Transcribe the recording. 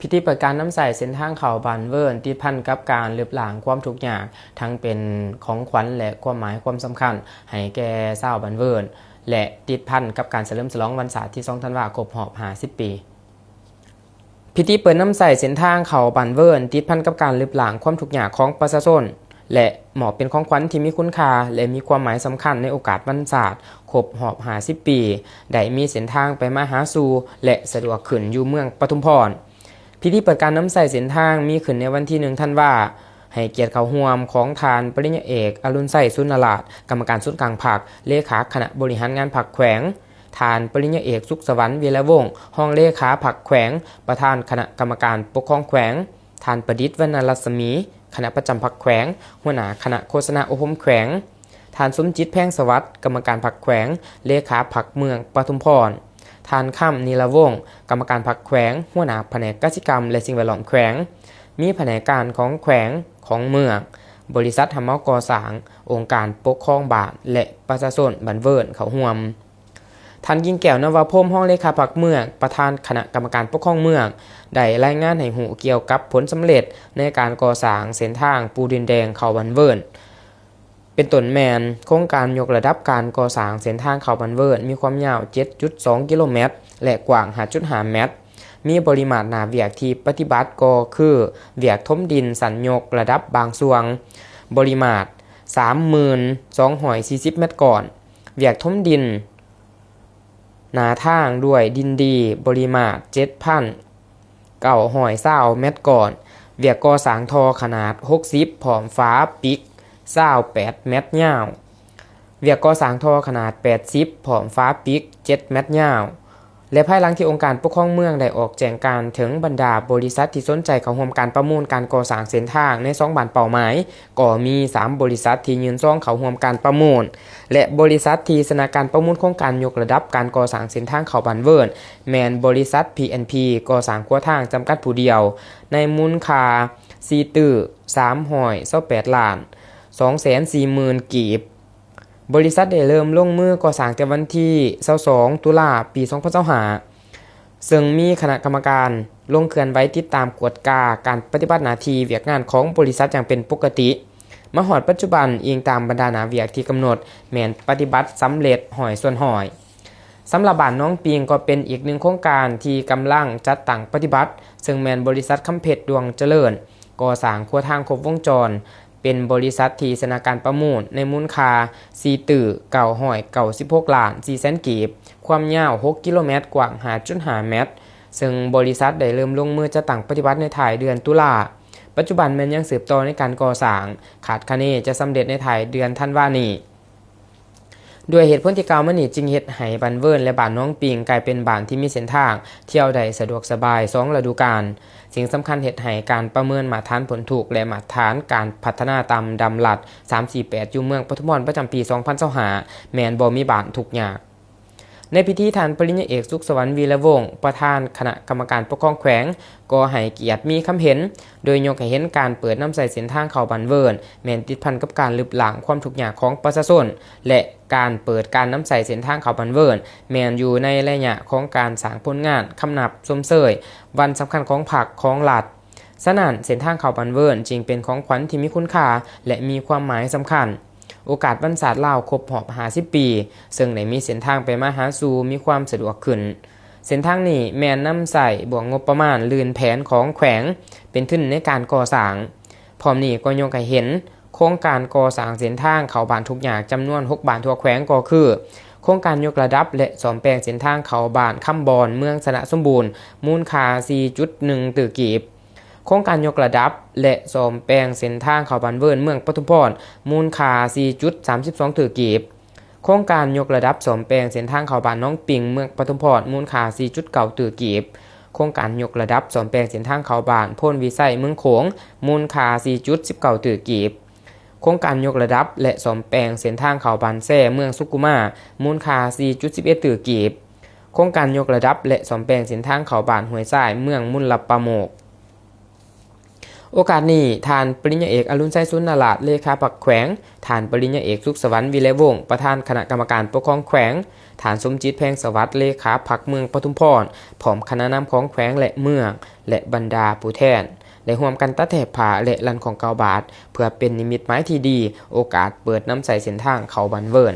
ພິທີເປີດການນຳໃຊ້ເສັ້ນທາງເຂົ້າບ້ານເວີນ ຕິດພັນກັບການລຶບລ້າງຄວາມທຸກຍາກ ທັງເປັນຂອງຂວັນ ແລະ ຄວາມໝາຍຄວາມສຳຄັນໃຫ້ແກ່ຊາວບ້ານເວີນ ແລະ ຕິດພັນກັບການສະເຫຼີມສະຫຼອງວັນຊາດທີສອງທັນວາ ຄົບຮອບຫ້າສິບປີ. ພິທີເປີດນຳໃຊ້ເສັ້ນທາງເຂົ້າບ້ານເວີນ ຕິດພັນກັບການລຶບລ້າງຄວາມທຸກຍາກຂອງປະຊາຊົນ ແລະ ມອບເປັນຂອງຂວັນທີ່ມີຄຸນຄ່າ ແລະ ມີຄວາມໝາຍສຳຄັນໃນໂອກາດວັນຊາດຄົບຮອບຫ້າສິບປີ ໄດ້ມີເສັ້ນທາງໄປມາຫາສູ່ ແລະ ສະດວກຂຶ້ນຢູ່ເມືອງປະທຸມພອນ. ພິທີເປີດການນຳໃຊ້ເສັ້ນທາງມີຂຶ້ນໃນວັນທີໜຶ່ງທັນວາ ໃຫ້ກຽດເຂົ້າຮ່ວມຂອງທ່ານປະລິນຍາເອກ ອະລຸນໄຊ ສູນນະລາດ ກຳມະການສູນກາງພັກ, ເລຂາຄະນະບໍລິຫານງານພັກແຂວງ, ທ່ານປະລິນຍາເອກ ສຸກສະຫວັນ ວິລະວົງ ຮອງເລຂາພັກແຂວງ, ປະທານຄະນະກຳມະການປົກຄອງແຂວງ, ທ່ານປະດິດ ວັນນະລັດສະໝີ ຄະນະປະຈຳພັກແຂວງ, ຫົວໜ້າຄະນະໂຄສະນາອົບຮົມແຂວງ, ທ່ານ ສົມຈິດ ແພງສະຫວັດ ກຳມະການພັກແຂວງ, ເລຂາພັກເມືອງປະທຸມພອນ, ທ່ານ ຄຳ ນີລະວົງ ກຳມະການພັກແຂວງ, ຫົວໜ້າພະແນກກະສິກຳ ແລະ ສິ່ງແວດລ້ອມແຂວງ, ມີພະແນກການຂອງແຂວງ, ຂອງເມືອງ, ບໍລິສັດຮັບເໝົາກໍ່ສ້າງ, ອົງການປົກຄອງບ້ານ ແລະ ປະຊາຊົນບ້ານເວີນເຂົ້າຮ່ວມ. ທ່ານ ກິ່ງແກ້ວ ນະວະພົມ ຮອງເລຂາພັກເມືອງ, ປະທານຄະນະກຳມະການປົກຄອງເມືອງ ໄດ້ລາຍງານໃຫ້ຮູ້ກ່ຽວກັບຜົນສຳເລັດໃນການກໍ່ສ້າງເສັ້ນທາງປູດິນແດງເຂົ້າບ້ານເວີນ ເປັນຕົ້ນແມ່ນໂຄງການຍົກລະດັບການກໍ່ສ້າງເສັ້ນທາງເຂົ້າບ້ານເວີນ ມີຄວາມຍາວເຈັດຈຸດສອງກິໂລແມັດ ແລະ ກວ້າງຫ້າຈຸດຫ້າແມັດ, ມີບໍລິມາດໜ້າວຽກທີ່ປະຕິບັດກໍຄື ວຽກຖົມດິນຊັ້ນຍົກລະດັບບາງຊ່ວງ ບໍລິມາດສາມໝື່ນສອງຮ້ອຍສີ່ສິບແມັດກ້ອນ, ວຽກຖົມດິນ ໜ້າທາງດ້ວຍດິນດີ ບໍລິມາດເຈັດພັນເກົ້າຮ້ອຍຊາວແມັດກ້ອນ, ວຽກກໍ່ສ້າງທໍ່ຂະໜາດຫົກສິບ ພ້ອມຝາປິກຊາວແປດແມັດຍາວ, ວຽກກໍ່ສ້າງທໍ່ຂະໜາດແປດສິບ ພ້ອມຝາປິກເຈັດແມັດຍາວ ແລະ ພາຍຫຼັງທີ່ອົງການປົກຄອງເມືອງໄດ້ອອກແຈ້ງການເຖິງບັນດາບໍລິສັດທີ່ສົນໃຈເຂົ້າຮ່ວມການປະມູນການກໍ່ສ້າງເສັ້ນທາງໃນສອງບ້ານເປົ້າໝາຍ, ກໍມີສາມບໍລິສັດທີ່ຍື່ນຊອງເຂົ້າຮ່ວມການປະມູນ ແລະ ບໍລິສັດທີ່ຊະນະການປະມູນໂຄງການຍົກລະດັບການກໍ່ສ້າງເສັ້ນທາງເຂົ້າບ້ານເວີນ ແມ່ນບໍລິສັດ ພີ ແອນ ພີ ກໍ່ສ້າງຂົວທາງຈຳກັດຜູ້ດຽວ ໃນມູນຄ່າສີ່ຕື້ສາມຮ້ອຍຊາວແປດລ້ານສອງແສນສີ່ໝື່ນກີບ. ບໍລິສັດໄດ້ເລີ່ມລົງມືກໍ່ສ້າງແຕ່ວັນທີຊາວສອງ ຕຸລາ ປີສອງພັນຊາວຫ້າ ເຊິ່ງມີຄະນະກຳມະການລົງເຄື່ອນໄຫວຕິດຕາມກວດກາການປະຕິບັດໜ້າທີ່ວຽກງານຂອງບໍລິສັດຢ່າງເປັນປົກກະຕິ. ມາຮອດປັດຈຸບັນ, ອີງຕາມບັນດາໜ້າວຽກທີ່ກຳນົດ, ແມ່ນປະຕິບັດສຳເລັດຮ້ອຍສ່ວນຮ້ອຍ. ສຳລັບບ້ານໜອງປິງກໍເປັນອີກໜຶ່ງໂຄງການທີ່ກຳລັງຈັດຕັ້ງປະຕິບັດ, ເຊິ່ງແມ່ນບໍລິສັດຄຳເພັດ ດວງຈະເລີນ ກໍ່ສ້າງຂົວທາງຄົບວົງຈອນ, ເປັນບໍລິສັດທີ່ຊະນະການປະມູນໃນມູນຄ່າສີ່ຕື້ເກົ້າຮ້ອຍເກົ້າສິບຫົກລ້ານສີ່ແສນກີບ, ຄວາມຍາວຫົກກິໂລແມັດ, ກວ້າງຫ້າຈຸດຫ້າແມັດ, ເຊິ່ງບໍລິສັດໄດ້ເລີ່ມລົງມືຈັດຕັ້ງປະຕິບັດໃນທ້າຍເດືອນຕຸລາ. ປັດຈຸບັນແມ່ນຍັງສືບຕໍ່ໃນການກໍ່ສ້າງ, ຄາດຄະເນຈະສຳເລັດໃນທ້າຍເດືອນທັນວານີ້. ດ້ວຍເຫດຜົນທີ່ກ່າວມານີ້ ຈຶ່ງເຮັດໃຫ້ບ້ານເວີນ ແລະ ບ້ານໜອງປິງ ກາຍເປັນບ້ານທີ່ມີເສັ້ນທາງທ່ຽວໄດ້ສະດວກສະບາຍສອງລະດູການ. ສິ່ງສຳຄັນເຮັດໃຫ້ການປະເມີນມາດຕະຖານຜົນທຸກ ແລະ ມາດຕະຖານການພັດທະນາຕາມດຳລັດສາມສີ່ແປດ ຢູ່ເມືອງປະທຸມພອນປະຈຳປີສອງພັນຊາວຫ້າ ແມ່ນບໍ່ມີບ້ານທຸກຍາກ. ໃນພິທີ, ທ່ານປະລິນຍາເອກ ສຸກສະຫວັນ ວີລະວົງ ປະທານຄະນະກຳມະການປົກຄອງແຂວງ ກໍໃຫ້ກຽດມີຄຳເຫັນ ໂດຍຍົກໃຫ້ເຫັນການເປີດນຳໃຊ້ເສັ້ນທາງເຂົ້າບ້ານເວີນ ແມ່ນຕິດພັນກັບການລຶບລ້າງຄວາມທຸກຍາກຂອງປະຊາຊົນ ແລະ ການເປີດການນຳໃຊ້ເສັ້ນທາງເຂົ້າບ້ານເວີນ ແມ່ນຢູ່ໃນໄລຍະຂອງການສ້າງຜົນງານຄຳນັບຊົມເຊີຍວັນສຳຄັນຂອງພັກ, ຂອງລັດ. ສະນັ້ນ, ເສັ້ນທາງເຂົ້າບ້ານເວີນຈຶ່ງເປັນຂອງຂວັນທີ່ມີຄຸນຄ່າ ແລະ ມີຄວາມໝາຍສຳຄັນ. ໂອກາດວັນຊາດລາວຄົບຮອບຫ້າສິບປີ, ເຊິ່ງໄດ້ມີເສັ້ນທາງໄປມາຫາສູ່ມີຄວາມສະດວກຂຶ້ນ. ເສັ້ນທາງນີ້ແມ່ນນຳໃຊ້ບ່ວງງົບປະມານລື່ນແຜນຂອງແຂວງ ເປັນທຶນໃນການກໍ່ສ້າງ. ພ້ອມນີ້ກໍຍົກໃຫ້ເຫັນໂຄງການກໍ່ສ້າງເສັ້ນທາງເຂົ້າບ້ານທຸກຍາກຈຳນວນຫົກບ້ານທົ່ວແຂວງ ກໍຄື ໂຄງການຍົກລະດັບ ແລະ ສ້ອມແປງເສັ້ນທາງເຂົ້າບ້ານຄຳບອນ ເມືອງຊະນະສົມບູນ ມູນຄ່າສີ່ຈຸດໜຶ່ງຕື້ກີບ, ໂຄງການຍົກລະດັບ ແລະ ສ້ອມແປງເສັ້ນທາງເຂົ້າບ້ານເວີນ ເມືອງປະທຸມພອນ ມູນຄ່າສີ່ຈຸດສາມສິບສອງຕື້ກີບ, ໂຄງການຍົກລະດັບສ້ອມແປງເສັ້ນທາງເຂົ້າບ້ານໜອງປິງ ເມືອງປະທຸມພອນ ມູນຄ່າສີ່ຈຸດເກົ້າຕື້ກີບ, ໂຄງການຍົກລະດັບສ້ອມແປງເສັ້ນທາງເຂົ້າບ້ານໂພນວິໄຊ ເມືອງໂຂງ ມູນຄ່າສີ່ຈຸດສິບເກົ້າຕື້ກີບ, ໂຄງການຍົກລະດັບ ແລະ ສ້ອມແປງເສັ້ນທາງເຂົ້າບ້ານແຊ ເມືອງສຸຂຸມາ ມູນຄ່າສີ່ຈຸດສິບເອັດຕື້ກີບ, ໂຄງການຍົກລະດັບ ແລະ ສ້ອມແປງເສັ້ນທາງເຂົ້າບ້ານຫ້ວຍຊາຍ ເມືອງມຸນລະປາໂມກ. ໂອກາດນີ້ ທ່ານປະລິນຍາເອກ ອະລຸນໄຊ ສຸນນະລາດ ເລຂາພັກແຂວງ, ທ່ານປະລິນຍາເອກ ສຸກສະຫວັນ ວິໄລວົງ ປະທານຄະນະກຳມະການປົກຄອງແຂວງ, ທ່ານ ສົມຈິດ ແພງສະຫວັດ ເລຂາພັກເມືອງປະທຸມພອນ ພ້ອມຄະນະນຳຂອງແຂວງ ແລະ ເມືອງ ແລະ ບັນດາຜູ້ແທນ ໄດ້ຮ່ວມກັນຕັດແທກຜ້າ ແລະ ລັນຂອງເກົ້າບາດ ເພື່ອເປັນນິມິດໝາຍທີ່ດີ ໂອກາດເປີດນຳໃຊ້ເສັ້ນທາງເຂົ້າບ້ານເວີນ.